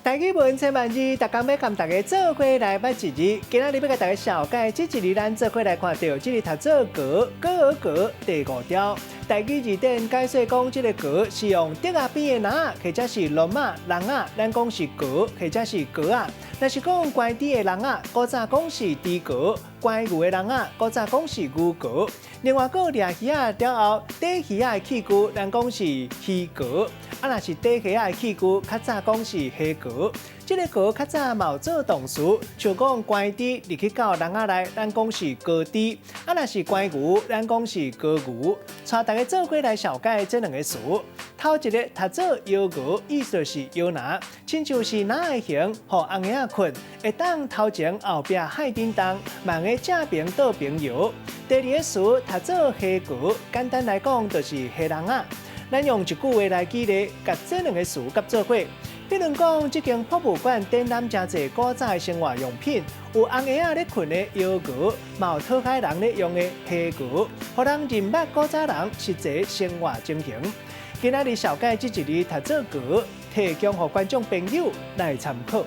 台語文千萬字，逐工欲共大家做伙來捌一字。今仔日欲共大家紹介，這一字咱做伙來看著，這个讀做虼，虼仔虼第五調。台語字典解說講，這个虼是用竹仔編的籃仔，或者是籠仔、籠仔，咱講是虼，或者是虼仔。若是講關豬的籠仔，古早講是豬虼；關牛的籠仔，古早講是牛虼。另外，閣掠魚仔了後，綴魚仔的器具，咱講是魚虼。啊，若是綴蝦仔的器具，較早講是蝦虼。這个虼較早嘛有做動詞，像講關豬入去到籠仔內，咱講是虼豬；啊，若是關牛，咱講是虼牛。帶大家做伙來紹介這兩个詞。頭一个讀做搖虼，意思就是搖籃，親像是籃仔的形，予紅嬰仔睏，會當頭前後壁海頂動，嘛會正爿倒爿搖。第二个詞讀做蝦虼，簡單來講就是蝦籠仔。咱用一句話來舉例，共這兩个詞佮做伙。比如講，這間博物館展覽誠濟古早的生活用品，有紅嬰仔咧睏的搖虼，嘛有討海人咧用的蝦虼，予人認捌古早人實際生活情形。今仔日紹介這一字讀做虼，提供予觀眾朋友來參考。